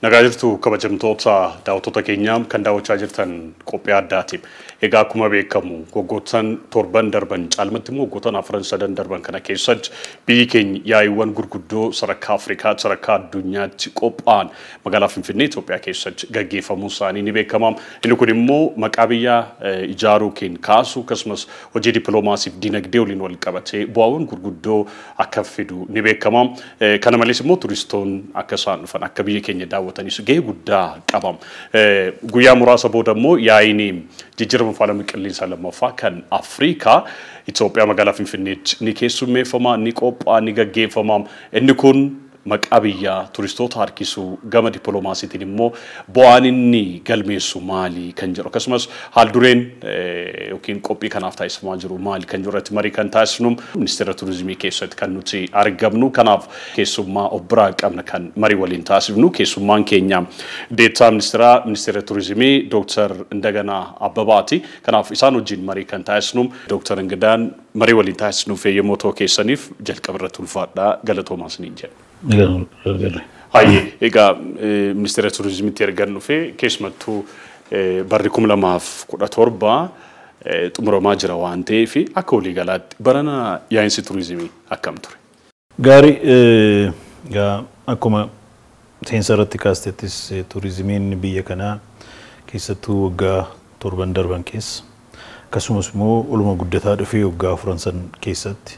Nagaa jirtu kabajamtoota daawwattoota keenyaa kan daawwachaa jirtan qophii addaati. Egaa akkuma beekamu waggoottan torban darban caalmatti immoo waggoottan afran sadan darban kana keessatti biyyi keenya yaa'iiwwan gurguddoo sadarkaa Afrikaa sadarkaa addunyaatti qophaa'an magaalaa Finfinnee Itoophiyaa keessatti gaggeeffamuu isaanii ni beekama. Inni kun immoo maqaa biyyaa ijaaruu keenya kaasu akkasumas hojii dippiloomaasiif dinagdee waliin wal qabatee bu'aawwan gurguddoo akka fidu ni beekama. Kana malees immoo turistoonni akka isaan dhufan akka biyya keenya daawwatanis gahee guddaa qaba. Guyyaa muraasa booda immoo yaa'iin jijjiirama faalama qilleensaa lammaffaa kan Afrikaa Itoophiyaa magaalaa Finfinneetti ni keessummeeffama, ni qophaa'a, ni gaggeeffama. Inni kun maqaa biyyaa turistoota harkisuu gama dippiloomaasiitiin immoo bu'aan inni galmeessu maali kan jedhu akkasumas haaldureen yookiin qophii kanaaf taasifamaa jiru maali kan jiru irratti marii kan taasisnu ministeera turizimii keessatti kan nuti argamnu. Kanaaf keessummaa of biraa qabna kan marii waliin taasifnu. Keessummaan keenya deettaa ministeera turizimii Dooktar Indaganaa Abbabaati. Kanaaf isaan wajjin marii kan taasisnu Dooktar Ingidaan marii waliin taasisnuuf eeyyamoo ta'uu keessaniif jalqaba irratti ulfaadhaa galatoomaa isiniin jedha. Hayyee, egaa ministeera turizimiitti ergan dhufee keessumattuu barri 2017 xumuramaa jira waan ta'eef akka waliigalaatti barana yaa'insi turizimii akkam ture? Gaarii, egaa akkuma seensa irratti kaastettis turizimiin biyya kanaa keessattuu waggaa torban darban keessa akkasumas immoo oluma guddataa dhufee waggaa afuran san keessatti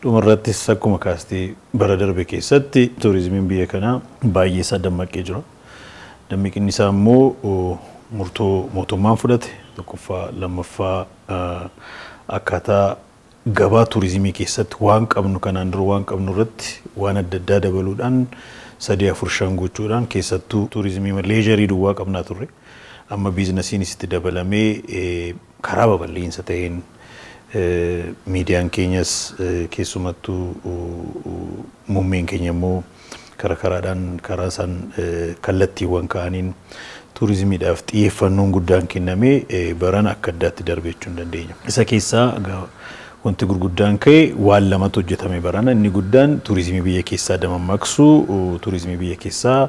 dhumarrattis akkuma kaastee bara darbe keessatti turizimiin biyya kanaa baay'ee isaa dammaqee jira. Dammaqinni isaa immoo murtoo mootummaan fudhate tokkoffaa, lammaffaa akkaataa gabaa turizimii keessatti waan qabnu kanaan dura waan qabnu irratti waan adda addaa dabaluudhaan 3 4 5 gochuudhaan keessattuu turizimii leejarii duwwaa qabnaa turre. Amma biizinasiinis itti dabalamee karaa babal'iinsa ta'een miidiyaan keenyas keessumattuu muummeen keenya immoo karaa karaadhaan karaa isaan kallattiiwwan ka'aniin turizimiidhaaf xiyyeeffannoon guddaan kennamee barana akka addaatti darbe jechuu hin dandeenya. Isa keessaa wanti gurguddaan ka'e waan lamatu hojjetame barana. Inni guddaan turizimii biyya keessaa damammaqsuu, turizimii biyya keessaa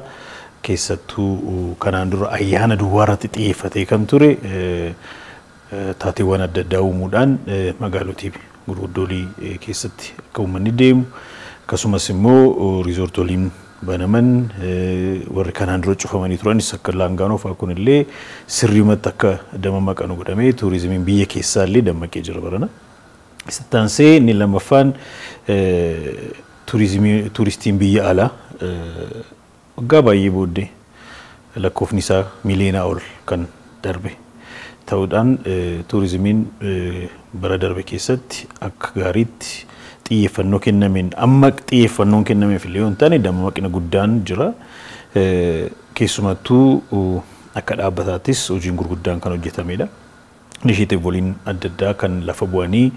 keessattuu kanaan dura ayyaana duwwaa irratti xiyyeeffatee kan ture taateewwan adda addaa uumuudhaan magaalotii gurguddoolii keessatti akka uummanni deemu akkasumas immoo riizoortoliin banaman warri kanaan dura cufamanii turanis akka Laangaanoo fa'aa kunillee sirriimatti akka damammaqanu godhamee turizimiin biyya keessaa illee dammaqee jira barana. Isatti aansee inni lammaffaan turistiin biyya alaa waggaa baay'ee booddee lakkoofni isaa miliyoonaa ol kan darbe ta'uudhaan turizimiin bara darbe keessatti akka gaariitti xiyyeeffannoo kennameen amma xiyyeeffannoon kennameef illee yoo hin taane dammaqina guddaan jira. Keessumattuu akka dhaabbataattis hojiin gurguddaan kan hojjetamedha. Inisheetiivooliin adda addaa kan lafa bu'anii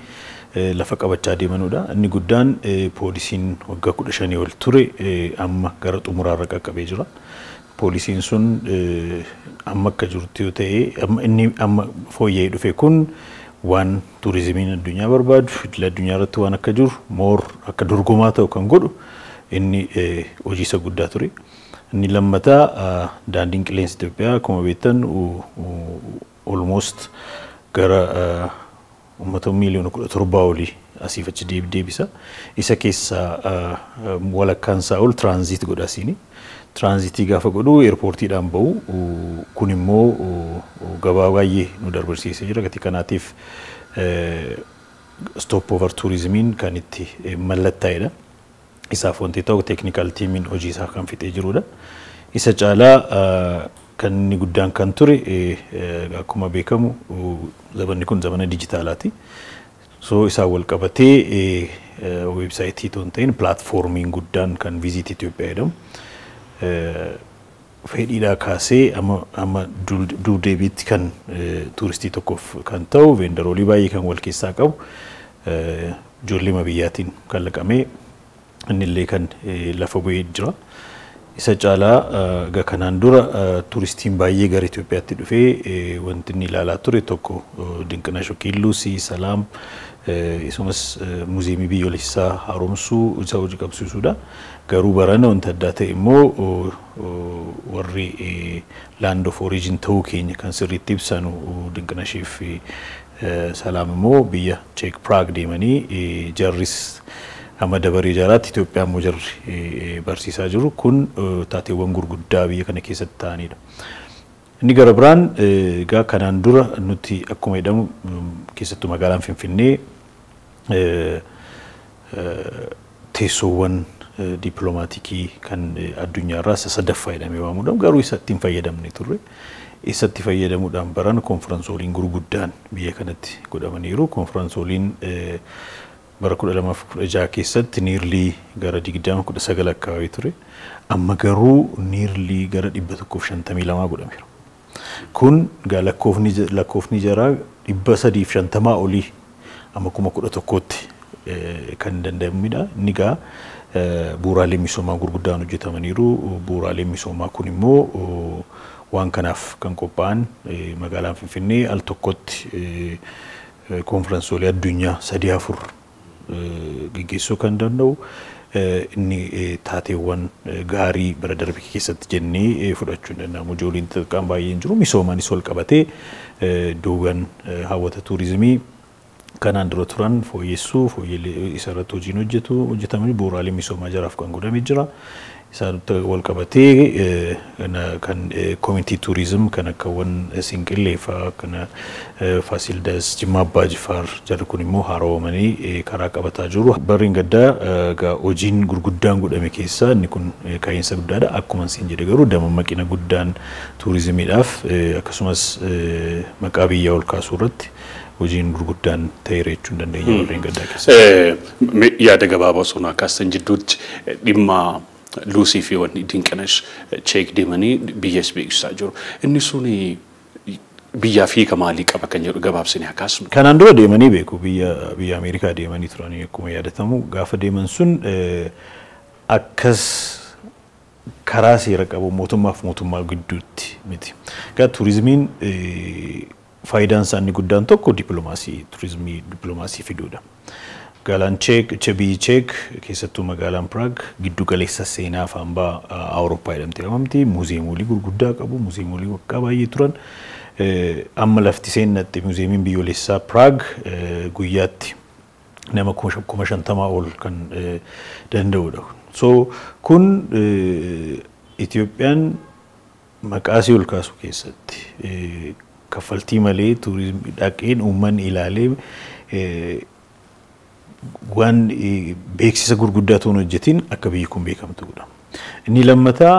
lafa qabachaa deemanudha. Inni guddaan poolisiin waggaa 15 ol ture amma gara xumuraarra qaqqabee jira. Poolisiin sun amma akka jirutti yoo ta'e inni amma fooyya'ee dhufe kun waan turizimiin addunyaa barbaadu idil addunyaa irratti waan akka jiru moor akka dorgomaa ta'u kan godhu inni hojii isa guddaa ture. Inni lammataa daandiin qilleensa Itoophiyaa akkuma beektan almost gara uummata miiliyoona 17 olii asiif achi deebisa. Isa keessaa walakkaan isaa ol tiraanziit godha asiini. Tiraanziitii gaafa godhu eerpoortiidhaan bahu kun immoo gabaa baay'ee nu darbarsiisee jira. Gatii kanaatiif stop over turizimiin kan itti mallattaa'edha. Isaaf wanti ta'u teeknikaal tiimiin hojii isaa kan fixee jirudha. Isa caalaa kan inni guddaan kan ture akkuma beekamu zamanni kun zamana dijitaalaati. So isaan wal qabatee weebsaayitii otoo hin ta'in pilaatfoormiin guddaan kan viiziit Itoophiyaa jedhamu fedhiidhaa kaasee amma duubdeebiitti kan tuuristii tokkoof kan ta'u veendaroolii baay'ee kan wal keessaa qabu ijoollee biyyaatiin kan laqamee innillee kan lafa bu'ee jira. Isa caalaa egaa kanaan dura turistiin baay'ee gara Itoophiyaatti dhufee wanti inni ilaalaa ture tokko Dinqinash yookiin Luusii, Salaam Isumas muuziyeemii biyyoolessaa haaromsuu isa hojii qabsiisuudha. Garuu barana wanta addaa ta'e immoo warri land of origin ta'uu keenya kan sirriitti ibsanu Dinqinashii fi Salaam immoo biyya Cheek Praag deemanii jarris amma dabaree jaraatti Itoophiyaa immoo jarri barsiisaa jiru. Kun taateewwan gurguddaa biyya kana keessatti ta'anidha. Inni gara biraan egaa kanaan dura nuti akkuma jedhamu keessattuu magaalaan Finfinnee teessoowwan dippiloomaatiikii kan addunyaarraa isa sadaffaa jedhamee waamudha. Garuu isatti hin fayyadamne turre. Isatti fayyadamuudhaan baran konfiraansooliin gurguddaan biyya kanatti godhamaniiru. Konfiraansooliin bara 2016 keessatti nearly gara 20-19 akkababii ture. Amma garuu nearly gara 152 godhameera. Kun egaa lakkoofni jaraa 350 olii amma 11,000tti kan danda'amudha. Inni egaa bu'uuraalee misoomaa gurguddaan hojjetamaniiru. Bu'uuraaleen misoomaa kun immoo waan kanaaf kan qophaa'an magaalaan Finfinnee al tokkotti konfiraansoolii addunyaa 3-4 geggeessuu kan danda'u inni taateewwan gaarii bara darbe keessatti jennee fudhachuu hin danda'amu. Ijoolleen xixiqqaan baay'een jiru. Misoomaanis wal qabatee iddoowwan hawwata tuurizimii kanaan dura turan fooyyessuu isa irratti hojiin hojjetamanii bu'uuraalee misoomaa jaraaf kan godhamee jira. Isaan wal qabatee kan community tourism kan akkawwan Sinqillee fa'aa kan Faasiildas Jimmaa Abbaa Jifaar jarri kun immoo haaromanii karaa qabataa jiru. Barriin gaddaa hojiin gurguddaan godhame keessaa inni kun ka'iinsa guddaadha. Akkuma isin jedhe garuu dammaqina guddaan tuurizimiidhaaf akkasumas maqaa biyyaa ol kaasuu irratti hojiin gurguddaan ta'eera jechuun dandeenya warreen gaddaa keessatti. Yaada gabaabaa osoo naa kaastan jidduutti dhimma Luusii fi wanni Dinqinash Cheek deemanii biyyas beeksisaa jiru. Inni sun biyyaaf hiika maalii qaba kan jedhu gabaabsinee haa kaasnu. Kanaan dura deemanii beeku biyya Ameerikaa deemanii turanii akkuma yaadatamu gaafa deeman sun akkas karaa seera qabu mootummaaf mootummaa gidduutti miti. Egaa tuurizimiin faayidaan isaa inni guddaan tokko dippiloomaasii tuurizimii dippiloomaasii fiduudha. Magaalaan Cheek, biyyi Cheek keessattuu magaalaan Praag giddu galeessa seenaa fi hambaa Awurooppaa jedhamtee waamamti. Muuziyeemolii gurguddaa qabu, muuziyeemolii waggaa baay'ee turan. Amma lafti seennatte muuziyeemiin biyyoolessaa Praag guyyaatti nama 50,000 ol kan danda'udha. So kun Itoophiyaan maqaa isii ol kaasuu keessatti kaffaltii malee tuurizimii dhaqeen uummanni ilaalee waan beeksisa gurguddaa ta'uun hojjetiin akka biyyi kun beekamtu godha. Inni lammataa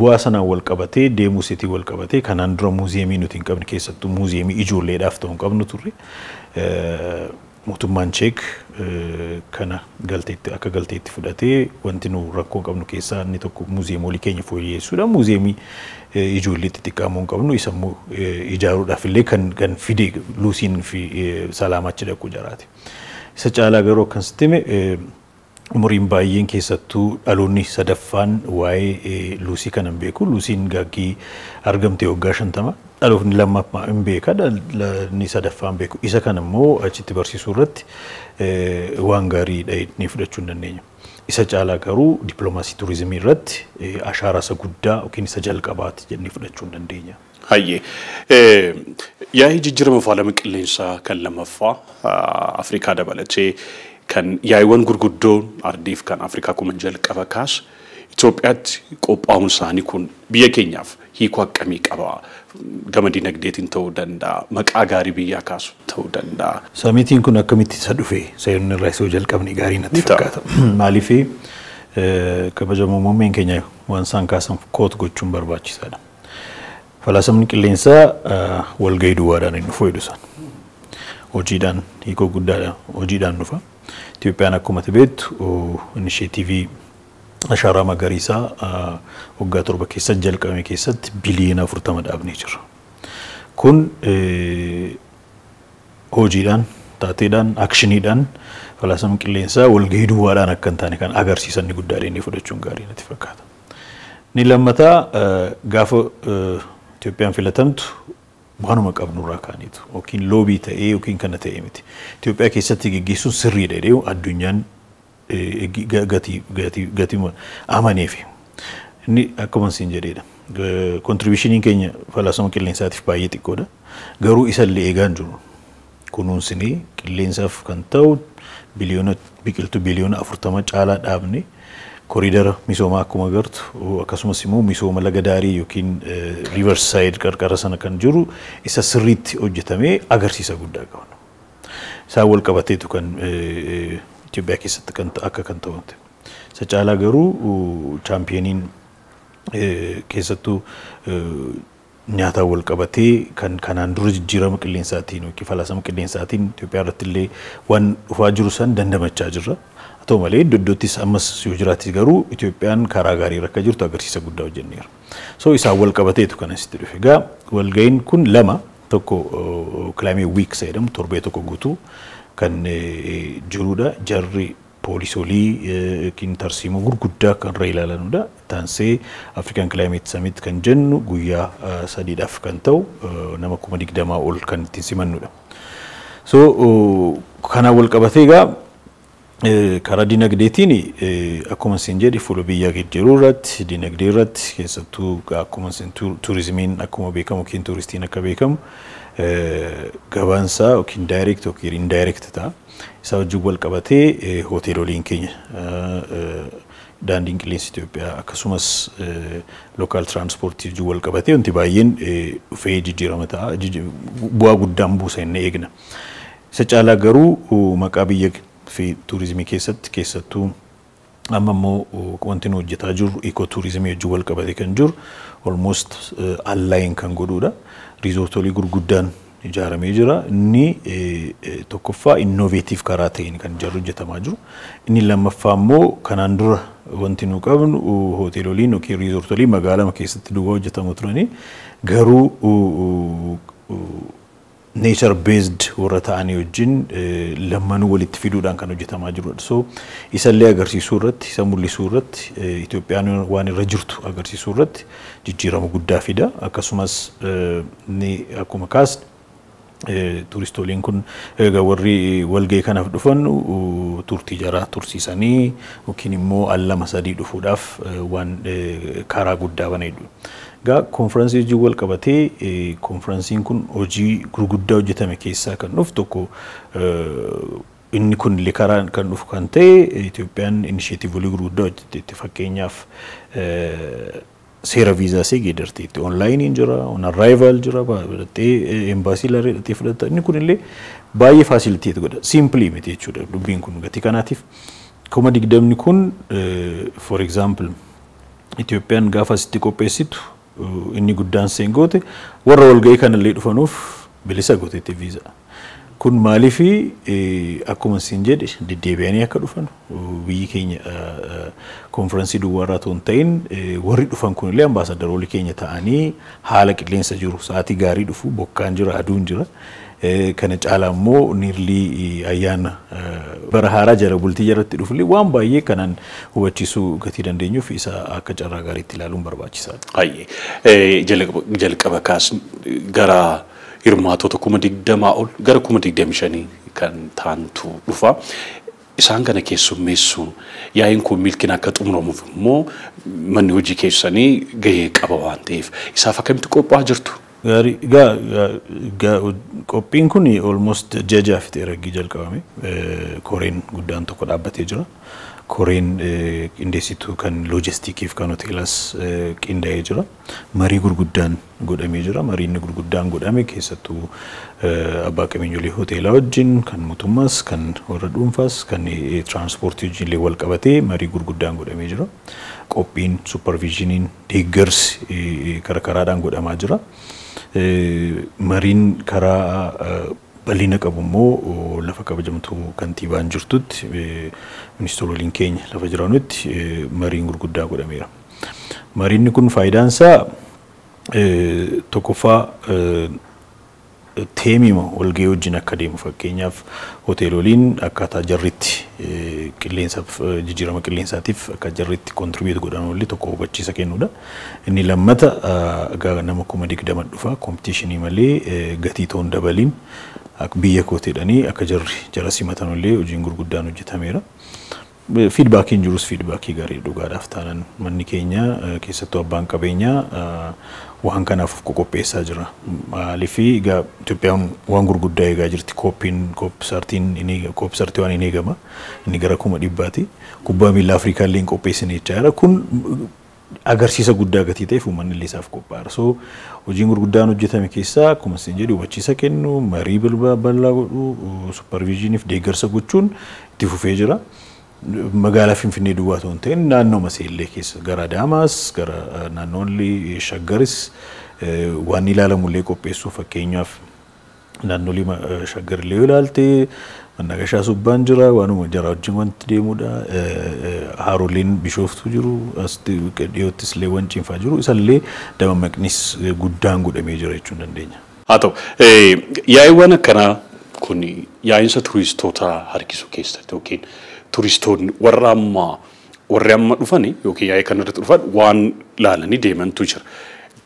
bu'aa sanaan wal qabatee deemuu isiitiin wal qabatee kanaan dura muuziyeemii nuti hin qabne keessattuu muuziyeemii ijoolleedhaaf ta'u hin qabnu turre. Mootummaan Cheek kana galteetti akka galteetti fudhatee wanti nu rakkoo qabnu keessaa inni tokko muuziyeemolii keenya fooyyessuudha. Muuziyeemii ijoollee xixiqqaa immoo hin qabnu isa immoo ijaaruudhaaf illee kan fide Luusiin fi Salaam achi dhaquu jaraati. Isa caalaa garuu akkan sitti hime umuriin baay'een keessattuu dhaloonni sadaffaan waa'ee Luusii kana hin beeku. Luusiin gaaggii argamte waggaa 50 dhaloonni lammaffaa hin beeka inni sadaffaa hin beeku. Isa kana immoo achitti barsiisuu irratti waan gaariidha inni fudhachuu hin dandeenya. Isa caalaa garuu dippiloomaasii tuurizimii irratti ashaaraa isa guddaa yookiin isa jalqabaati jennee fudhachuu hin dandeenya. Hayyee yaa'ii jijjiirama faalama qilleensaa kan lammaffaa Afrikaa dabalatee kan yaa'iiwwan gurguddoon ardiif kan Afrikaa kuma jalqaba kaas Itoophiyaatti qophaa'uun isaanii kun biyya keenyaaf hiikoo akkamii qaba? Gama dinagdeetiin ta'uu danda'a, maqaa gaarii biyyaa kaasu ta'uu danda'a. Samiitiin kun akkamitti isa dhufe sayyoonni irraa isa jalqabne gaarii natti fakkaata. Maaliif kabajamoo muummeen keenya waan isaan kaasan koot gochuun barbaachisaadha. Falaasamni qilleensaa walgahii duwwaadhaan hin dhufu jedhu isaan. Hojiidhaan hiikoo guddaadha hojiidhaan dhufa. Itoophiyaan akkuma beektu inisheetiivii ashaaraa magariisaa waggaa 7 keessatti jalqabame keessatti biliyoona 40 dhaabnee jirra. Kun hojiidhaan, taateedhaan, akshiniidhaan falaasama qilleensaa walgahii duwwaadhaan akka hin taane kan agarsiisan inni guddaadha inni fudhachuun gaarii natti fakkaata. Inni lammataa gaafa Itoophiyaan filatamtu Waanuma qabnurraa kaaniitu yookiin lobby ta'ee yookiin kana ta'ee miti. Itoophiyaa keessatti geggeessuun sirriidha jedhee addunyaan gatii gatii gatii amaneefi. Inni akkuma isin jedheedha. Contributioniin keenya falaasama qilleensaatiif baay'ee xiqqoodha. Garuu isallee eegaa hin jiru. Kunuunsinee qilleensaaf kan ta'u biliyoona biqiltuu biliyoona 40 caalaa dhaabne, koriidara misoomaa akkuma agartu, akkasumas immoo misooma laga daarii yookiin river side qarqara sana kan jiru isa sirriitti hojjetamee agarsiisa guddaa qabna. Isaan wal qabateetu kan Itoophiyaa keessatti kan akka kan ta'u. Isa caalaa garuu championiin keessattuu nyaataan wal qabatee kan kanaan dura jijjiirama qilleensaatiin yookiin falaasama qilleensaatiin Itoophiyaa irratti illee waan dhufaa jiru san dandamachaa jirra. Haa ta'u malee iddoo iddoottis ammas yoo jiraatis garuu Itoophiyaan karaa gaarii irra akka jirtu agarsiisa guddaa hojjenneera. So isaan wal qabateetu kan asitti dhufe. Egaa walga'iin kun lama, tokko Climate Week jedhamu, torbee tokko guutuu kan jirudha. Jarri poolisoolii yookiin tarsiimoo gurguddaa kan irra ilaalanudha. Taansee African Climate Summit kan jennu guyyaa 3dhaaf kan ta'u, nama 20,000 ol kan ittiin simannudha. So kanaan wal qabatee egaa karaa dinagdeetiin akkuma isin jedhe fuula biyyaa geejjiruu irratti, dinagdee irratti, keessattuu akkuma isin turizimiin akkuma beekamu yookiin turistiin akka beekamu gabaansaa yookiin direct yookiin indirect ta'a. Isaa wajjin wal qabatee hoteeloliin keenya, daandiin qilleensa Itoophiyaa, akkasumas local transportii wajjin wal qabatee wanti baay'een dhufee jijjiirama ta'a. Bu'aa guddaan buusa inni eegna. Isa caalaa garuu maqaa biyya fi turizimii keessatti, keessattuu amma immoo wanti nu hojjetaa jirru eco turizimii wajjin wal qabatee kan jiru almost align kan godhudha. Resortolii gurguddaan ijaaramee jira. Inni tokkoffaa innovative karaa ta'een kan ijaarru hojjetamaa jiru. Inni lammaffaa immoo kanaan dura wanti nu qabnu hoteeloliin yookiin resortoliin magaalama keessatti duwwaa hojjetamu turanii, garuu nature based warra ta'anii wajjin lammanuu walitti fiduudhaan kan hojjetamaa jirudha. So isallee agarsiisuu irratti, isa mul'isuu irratti, Itoophiyaan waan irra jirtu agarsiisuu irratti jijjiirama guddaa fida. Akkasumas inni akkuma kaasne turistooliin kun egaa warri walgahii kanaaf dhufan turtii jaraa tursiisanii yookiin immoo al lama sadii dhufuudhaaf waan karaa guddaa bana jechuudha. Egaa konfiraansii hojii wal qabatee, konfiraansiin kun hojii gurguddaa hojjetame keessaa kan dhufu tokko, inni kun illee karaa kan dhufu kan ta'e Itoophiyaan initiativeolee gurguddaa hojjetteetti. Fakkeenyaaf seera viizaa ishee geeddarteetti. Onlineiin jira, on arrival jira, fudhattee embaasii larree dhaqxee fudhatta. Inni kun illee baay'ee facilitate godha. Simple miti jechuudha dubbiin kun gatii kanaatiif. 20,000 kun, for example, Itoophiyaan gaafa asitti qopheessitu inni guddaan seen goote warra walgahii kanallee dhufanuuf bilisa gooteetti viizaa. Kun maaliifi, akkuma isin jedhe deddeebi'anii akka dhufan, biyyi keenya konfiraansii duwwaarraa otoo hin ta'in warri dhufan kunillee ambaasaddaroolii keenya ta'anii haala qilleensa jiru, sa'aatii gaarii dhufu, bokkaan jira, aduun jira. Kana caalaa immoo nearly ayyaana bara haaraa jala bultii jalatti dhufullee waan baay'ee kanaan hubachiisuu gatii dandeenyuuf isa akka carraa gaariitti ilaaluun barbaachisaadha. Baay'ee jalqaba kaas gara hirmaatota 20,000 ol gara 25,000 kan ta'antu dhufa. Isaan kana keessummeessuun yaa'iin kun milkiin akka xumuramuuf immoo manni hojii keessanii gahee qaba waan ta'eef isaaf akkamitti qophaa'aa jirtu? Gaarii, egaa qophiin kun almost ji'a 6 fixee raggii jalqabame. Koreen guddaan tokko dhaabbatee jira. Koreen qindeessituu kan loojestikiif kan hoteelas qindaa'ee jira. Marii gurguddaan godhamee jira. Mariin gurguddaan godhame keessattuu abbaa qabeenyolee hoteelaa wajjin, kan mootummaas, kan warra dhuunfaas, kan tiraanspoortii wajjin illee wal qabatee marii gurguddaan godhamee jira. Qophiin, supervisioniin, deeggarsi karaa karaadhaan godhamaa jira. Mariin karaa bal'ina qabu immoo lafa kabajamtuu kantiibaan jirtutti, ministeeroliin keenya lafa jiranutti mariin gurguddaa godhameera. Mariinni kun faayidaan isaa tokkoffaa Teemima walgahii wajjin akka deemu, fakkeenyaaf hoteeloliin akkaataa jarritti qilleensaaf, jijjiirama qilleensaatiif akka jarritti contribute godhan olli tokko hubachiisa kennuudha. Inni lammata nama 20,000 dhufa, competition malee gatii toon dabaliin biyya kooteedhanii akka jarri jara simatan illee hojiin gurguddaan hojjetameera. Feedbackiin jirus feedbackii gaarii. Dhugaadhaaf taanaan manni keenya, keessattuu abbaan qabeenyaa, waan kanaaf of qopheessaa jira. Maaliif, egaa Itoophiyaan waan gurguddaa eegaa jirti. COPiin COP 13 inni COP 30 waan hin eegama. Inni gara 100,000ti. Kubbaa miilaa Afrikaa illee hin qopheessine jechaa jira. Kun agarsiisa guddaa gatii ta'eef uummanni illee isaaf qophaa'aara. So hojiin gurguddaan hojjetame keessaa, akkuma isin jedhu, hubachiisa kennu, marii bal'aa godhuu, supervisioniif deeggarsa gochuun itti fufee jira. Magaalaa Finfinnee duwwaa otoo hin ta'in naannoo Maseellee keessa gara Adaamaas, gara naannoollee Shaggaris waan ilaalamullee qopheessuu, fakkeenyaaf naannolee Shaggarillee yoo ilaalte Mannagashaa Subbaan jira, waanuma jara wajjin wanti deemudha. Haroleen Bishooftuu jiru, as dhiyoottis illee Wanciinfaa jiru, isallee dammaqnis guddaan godhamee jira jechuun dandeenya. Haa ta'u, yaa'iiwwan akkanaa kun yaa'insa turistoota harkisuu keessatti yookiin turistoonni warra ammaa warri amma dhufani yookiin yaa'ii kana irratti dhufan waan laalanii deemantu jira.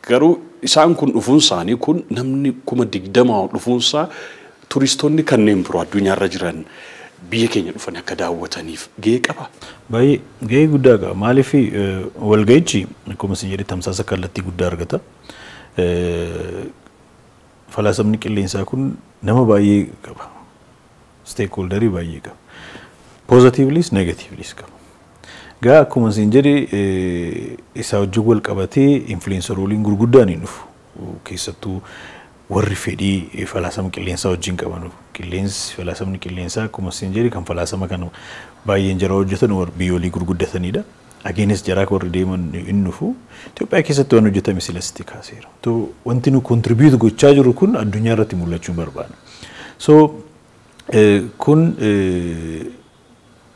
Garuu isaan kun dhufuun isaanii kun, namni 20,000 dhufuunsaa, turistoonni kanneen biroo addunyaarra jiran biyya keenya dhufanii akka daawwataniif gahee qaba. Baay'ee gahee guddaa qaba. Maaliif, walga'ichi akkuma isin jedhe tamsaasa kallattii guddaa argata. Falaasamni qilleensaa kun nama baay'ee qaba. Stakeholderii baay'ee qaba. Positivelys negativelyis qaba. Gaa akkuma isin jedhe isaa wajjin wal qabatee influencerooliin gurguddaan hin dhufu. Keessattuu warri fedhii falaasama qilleensaa wajjin qaban. Qilleensi, falaasamni qilleensaa, akkuma isin jedhe, kan falaasama kana baay'een jara hojjetan warra biyyoolii gurguddatanidha. Ageenis jaraa warri deeman hin dhufu. Itoophiyaa keessatti waan hojjetame silasitti kaaseera. Wanti nu contribute gochaa jiru kun addunyaa irratti mul'achuu barbaada. So kun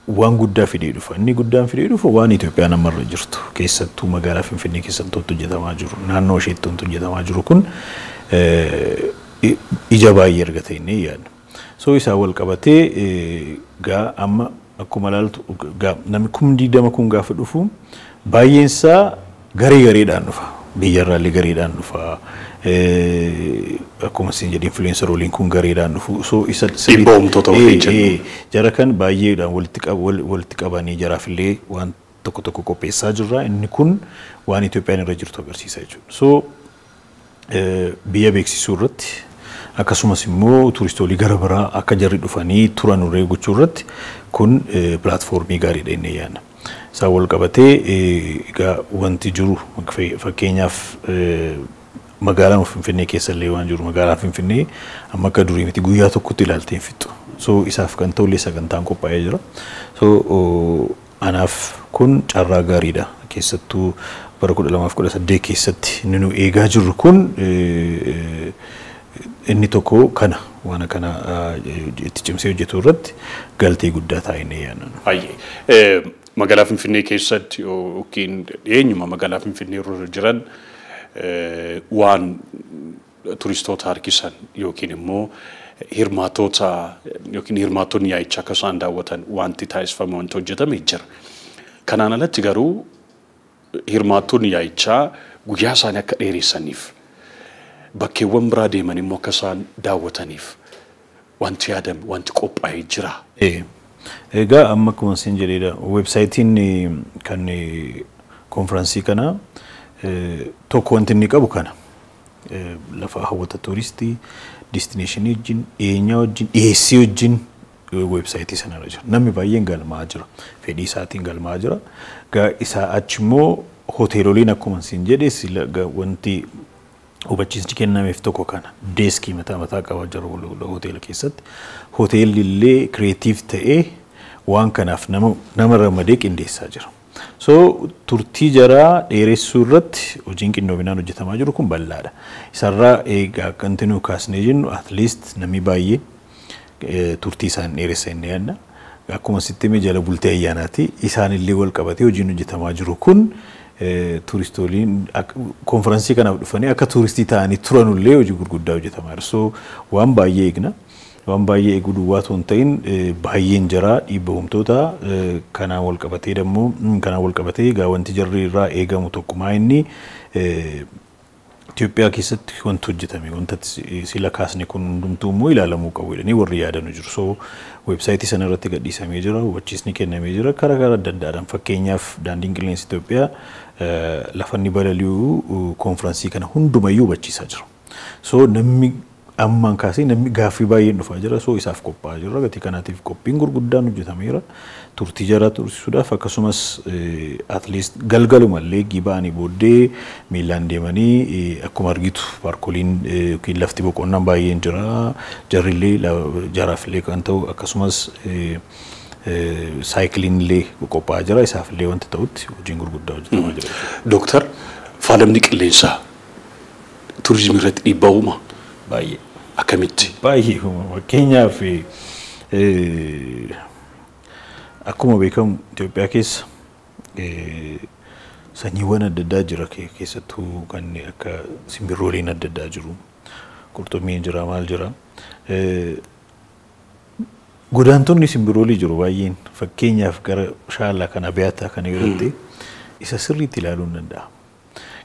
waan guddaa fidee dhufa. Inni guddaan fidee dhufu waan Itoophiyaan ammarra jirtu, keessattuu magaalaa Finfinnee keessatti wanti hojjetamaa jiru, naannoo isheetti wanti hojjetamaa jiru kun ija baay'ee argata inni yaadna. So isaa wal qabatee gaa amma akkuma ilaaltu gaa namni 20,000 kun gaafa dhufu baay'een isaa garee gareedhaan dhufa. Biyyarraallee gareedhaan dhufa. Akkuma isin jedhe influencerooliin kun gareedhaan dhufu. So isa Dhibba uumtoota waliin jennu. Jara kan baay'eedhaan walitti qabanii jaraafillee waan tokko tokko qopheessaa jirra. Inni kun waan Itoophiyaan irra jirtu agarsiisa jechuudha. So biyya beeksisuu irratti, akkasumas immoo turistoolii gara biraa akka jarri dhufanii turan uree gochuu irratti kun platformii gaariidha inni yaadna. Isaan wal qabatee egaa wanti jiru, fakkeenyaaf magaalaa Finfinnee keessa illee waan jiru, magaalaa Finfinnee amma akka durii miti, guyyaa tokkotti ilaaltee hin fixxu. So isaaf kan ta'ullee sagantaan qophaa'ee jira. So anaaf kun carraa gaariidha. Keessattuu bara 2018 keessatti inni nu eegaa jirru kun inni tokko kana, waan kana itti cimsee hojjetu irratti galtee guddaa taa'ee yaadna. Baay'ee. Magaalaa Finfinnee keessatti yookiin dhiyeenyuma magaalaa Finfinnee irra jiran waan turistoota harkisan yookiin immoo hirmaatota yookiin hirmaattonni yaa'ichaa akka isaan daawwatan wanti taasifame, wanti hojjetame jira. Kanaan alatti garuu hirmaattonni yaa'ichaa guyyaa isaanii akka dheeressaniif, bakkeewwan biraa deeman immoo akka isaan daawwataniif wanti yaadame, wanti qophaa'ee jira. Egaa amma akkuma isin jedhedha, websiteiin kan konfiraansii kanaa tokko wanti inni qabu kana lafa hawwata tuuristii, destinationii wajjin, dhiyeenyaa wajjin, dhiyeessii wajjin websiteii sanarra jira. Namni baay'een galmaa'aa jira. Fedhii isaatiin galmaa'aa jira. Gaa isaa achi immoo hoteeloliin, akkuma isin jedhe, wanti hubachiisni kennameef tokko kana deskii mataa mataa qabaa jira hoteela keessatti. Hoteelli illee creative ta'ee waan kanaaf nama ramadee qindeessaa jira. So turtii jaraa dheeressuu irratti hojiin qindoominaan hojjetamaa jiru kun bal'aadha. Isarraa egaa wanti nu kaasnee jennu, at least namni baay'ee turtii isaan dheeressa inni yaadna. Akkuma sitti hime, jala bultee ayyaanaati. Isaan illee wal qabatee hojiin hojjetamaa jiru kun Tuuristooliin konferansii kanaaf dhufanii akka tuuristii ta'anii turanullee hojii gurguddaa hojjetamaa jira. So waan baay'ee eegna. Waan baay'ee eeguu duwwaa otoo hin ta'in, baay'een jira dhiibba uumtoota kanaan wal qabatee dammoo kanaan wal qabatee egaa wanti jarri irraa eegamu tokkumaa inni Itoophiyaa keessatti wanti hojjetame, wanta sila kaasne kun hundumtuu immoo ilaalamuu qabu jedhanii warri yaadanu jiru. So weebsaayitii sana irratti gadhiisamee jira, hubachiisni kennamee jira karaa karaa adda addaadhaan. Fakkeenyaaf, daandiin qilleensa Itoophiyaa lafa inni balali'u konfiraansii kana hundumayyuu hubachiisaa jira. So namni ammaan kaasee namni gaaffii baay'een dhufaa jira. So isaaf qophaa'aa jira. Gatii kanaatiif qophiin gurguddaan hojjetameera. Turtii jaraa tursiisuudhaaf, akkasumas at least galgalumallee giba'anii booddee miilaan deemanii, akkuma argitu paarkoliin yookiin lafti boqonnaan baay'een jira. Jarrillee jaraafillee kan ta'u, akkasumas saayikiliin illee qophaa'aa jira. Isaafillee wanta ta'utti hojiin gurguddaa hojjetamaa jira. Dooktar, faalamni qilleensaa turizimii irratti dhiibbaa uuma? Baay'ee. Akkamitti? Baay'ee uuma. Fakkeenyaaf, akkuma beekamu Itoophiyaa keessa sanyiiwwan adda addaa jira, keessattuu kan akka simbirrooliin adda addaa jiru. Qurxummiin jira, maal jira. Godaantonni simbirroolii jiru baay'een. Fakkeenyaaf, gara Shaallaa kan Abiyaataa kana irratti isa sirriitti ilaaluu hin danda'a.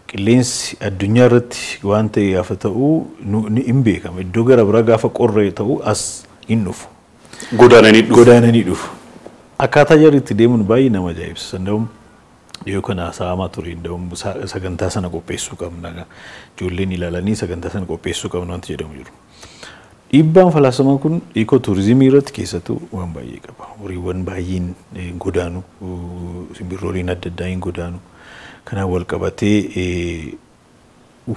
Qilleensi addunyaa irratti waan ta'e gaafa ta'u ni hin beekama. Iddoo gara biraa gaafa qorree ta'u as hin dhufu. Godaananii dhufu. Godaananii dhufu. Akkaataa jarri itti deemuun baay'ee nama ajaa'ibsa. Danda'uun dhiyoo kana haasa'amaa ture, danda'uun sagantaa sana qopheessuu qabna. Ijoolleen ilaalanii sagantaa sana qopheessuu qabna wanti jedhamu jiru. Dhiibbaan falaasamaa kun ikoo turizimii irratti keessattuu waan baay'ee qaba. Horiiwwan baay'een hin godaanu, simbirrooliin adda addaa hin godaanu. Kanaan wal qabatee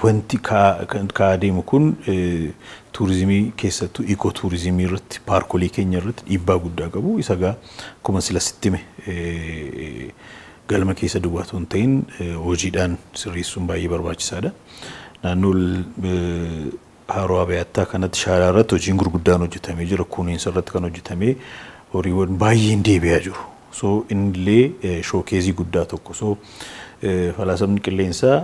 wanti ka'aa deemu kun turizimii, keessattuu ikoo turizimii irratti, paarkolii keenya irratti dhiibbaa guddaa qabu. Isa gaa akkuma sila sitti hime galma keessa duwwaa otoo hin ta'in hojiidhaan sirreessuun baay'ee barbaachisaadha. Naannoo Haroo Abiyaataa kanatti Shaalaa irratti hojiin gurguddaan hojjetamee jira. Kunuunsa irratti kan hojjetamee horiiwwan baay'een deebi'aa jiru. So innillee showcase guddaa tokko. So falaasamni qilleensaa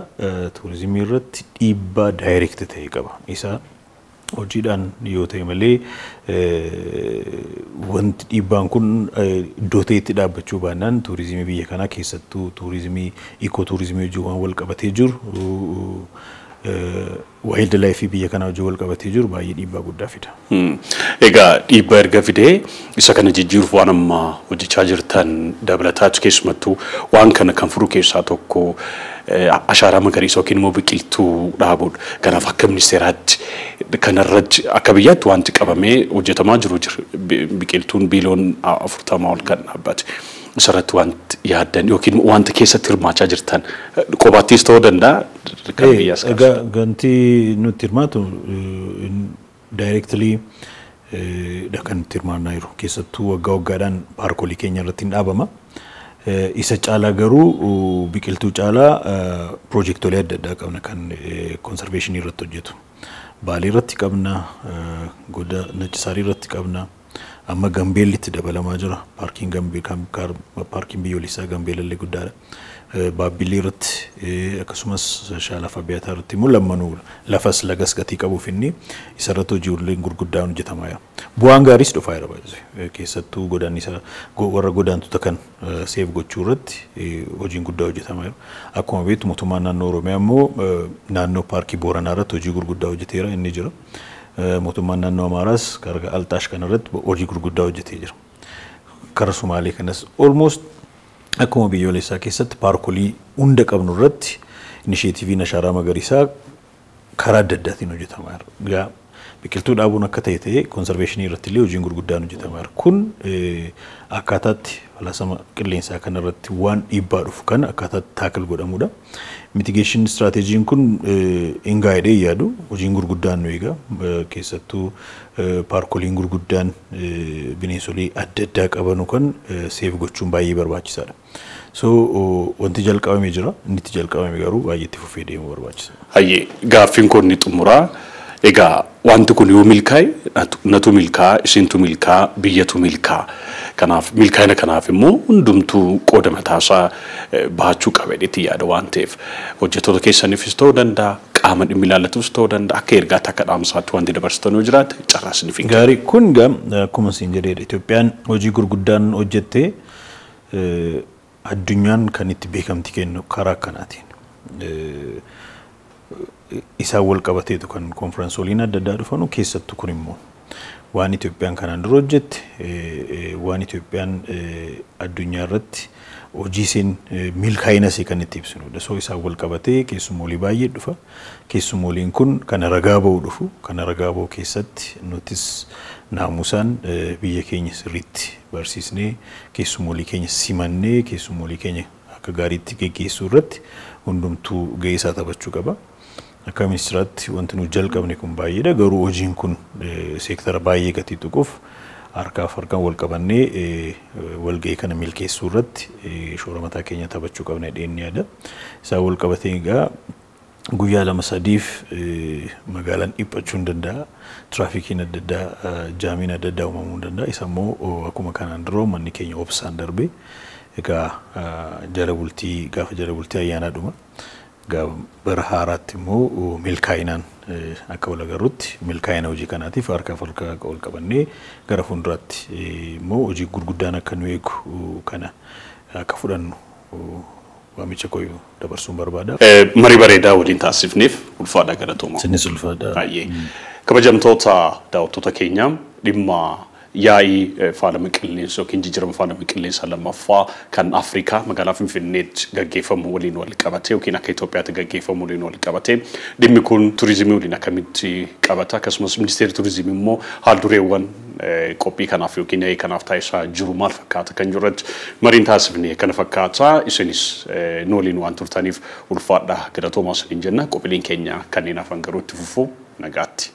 turizimii irratti dhiibbaa direct ta'e qaba. Isa hojiidhaan yoo ta'e malee, wanti dhiibbaan kun iddoo ta'etti dhaabbachuu baannaan, turizimii biyya kanaa, keessattuu turizimii ikoo turizimii wajjin waan wal qabatee jiru, wild life biyya kanaa wajjin wal qabatee jiru, baay'ee dhiibbaa guddaa fida. Egaa dhiibbaa erga fidee, isa kana jijjiiruuf waan amma hojjechaa jirtan dabalataatu, keessumattuu waan kana kan furu keessaa tokko ashaaraa magariisa yookiin immoo biqiltuu dhaabuudha. Kanaaf akka ministeeraatti kanarratti akka biyyaatti wanti qabamee hojjetamaa jiru jira. Biqiltuun biiliyoona 40 ol kan dhaabbate. Isarratti wanti yaaddan yookiin wanta keessatti hirmaachaa jirtan qobaattis ta'uu danda'a. Kan biyyaas kaasu. Egaa wanti nuti hirmaatu directly dha kan nuti hirmaannaa jiru. Keessattuu waggaa waggaadhaan paarkolii keenya irratti hin dhaabama. Isa caalaa garuu, biqiltuu caalaa, piroojektoolee adda addaa qabna kan conservation irratti hojjetu. Baalee irratti qabna, goda Nachisaarii irratti qabna. Amma Gambeellitti dabalamaa jira. Paarkiin Gambee, paarkiin biyyoolessaa Gambeelallee guddaadha. Baabbilii irratti, akkasumas Shaalaa fi Abiyaataa irratti immoo lammanuu lafas lagas gatii qabuuf inni isarratti hojiileen gurguddaan hojjetamaa jira. Bu'aan gaariis dhufaa jira baay'ee. Keessattuu godaannisa warra godaantota kan save gochuu irratti hojiin guddaa hojjetamaa jira. Akkuma beektu mootummaan naannoo Oromiyaa immoo naannoo paarkii Booranaa irratti hojii gurguddaa hojjeteera, inni jira. Mootummaan naannoo Amaaraas karaa Alxaash kana irratti hojii gurguddaa hojjetee jira. Kara Sumaalee kanas almost akkuma biyyoolessaa keessatti paarkolii hunda qabnu irratti inisheetiiviin ashaaraa magariisaa karaa adda addaatiin hojjetamaa jira. Egaa biqiltuu dhaabuun akka ta'e ta'ee, conservation irratti illee hojiin gurguddaan hojjetamaa jira. Kun akkaataatti falaasama qilleensaa kana irratti waan dhiibbaa dhufu kana akkaataatti tackle godhamudha. Mitigation strategyn kun hin gaa'edhee yaadu, hojiin gurguddaan nu eega. Keessattuu paarkoliin gurguddaan bineensolii adda addaa qabanu kan save gochuun baay'ee barbaachisaadha. So wanti jalqabamee jira, inni itti jalqabame garuu baay'ee itti fufee deemuu barbaachisa. Hayyee, gaaffiin kun ni xumuraa. Egaa wanti kun yoo milkaa'e natu milkaa'a, isintu milkaa'a, biyyatu milkaa'a. Kanaaf milkaa'ina kanaaf immoo hundumtuu qooda mataasaa bahachuu qaba jedheetti yaada waan ta'eef hojjettoota keessaniifis ta'uu danda'a, qaama dhimmi ilaallatuus ta'uu danda'a, akka ergaatti akka dhaamsaatti wanti dabarsitan yoo jiraate carraa isiniif hin Gaarii kun gaa akkuma isin jedheedha. Itoophiyaan hojii gurguddaan hojjettee addunyaan kan itti beekamti kennu karaa akkanaatiin. Isaan wal qabateetu kan konfiraansooliin adda addaa dhufanu keessattuu kun immoo waan Itoophiyaan kanaan dura hojjette waan Itoophiyaan addunyaa irratti hojii isheen milkaa'ina ishee kan itti ibsinudha. So isaan wal qabatee keessumoolii baay'ee dhufa. Keessumooliin kun kana ragaa ba'uu dhufu. Kana ragaa ba'uu keessatti nutis naamusaan biyya keenya sirriitti barsiisnee keessumoolii keenya simannee keessumoolii keenya akka gaariitti geggeessuu irratti hundumtuu gahee isaa taphachuu qaba. Akka ministiraatti wanti nu jalqabne kun baay'eedha. Garuu hojiin kun seektara baay'ee gatii tuquuf harkaaf harkaan wal qabannee walgahii kana milkeessuu irratti shoora mataa keenya taphachuu qabna jedheen yaada. Isaan wal qabatee egaa guyyaa lama sadiif magaalaan dhiphachuu hin danda'a. Tiraafikiin adda addaa, jaamiin adda addaa uumamuu hin danda'a. Isa immoo akkuma kanaan dura manni keenya obsaan darbe egaa jala bultii gaafa jala bultii ayyaanaa dhuma. Bara haaraatti immoo milkaa'inaan akka wal agarrutti milkaa'ina hojii kanaatiif harkaaf harka wal qabannee gara fuulduraatti immoo hojii gurguddaan akka nu eegu kana akka fudhannu waamicha koo dabarsuun barbaada. Marii bareedaa waliin taasifneef ulfaadha galatooma. Isinis ulfaadha. Baay'ee. Kabajamtoota daawwattoota keenyaa dhimma yaa'ii faalama qilleensaa yookiin jijjiirama faalama qilleensaa lammaffaa kan Afrikaa magaalaa Finfinneetti gaggeeffamu waliin wal qabate yookiin akka Itoophiyaatti gaggeeffamu waliin wal qabate dhimmi kun turizimii waliin akkamitti qabata akkasumas ministeerri turizimii immoo haal dureewwan qophii kanaaf yookiin yaa'ii kanaaf taasisaa jiru maal fakkaata kan jirratti mariin taasifne kana fakkaata isinis nu waliin waan turtaniif ulfaadha galatoomaa isiniin jenna qophiileen keenya kanneen hafan garuu itti fufu nagaatti.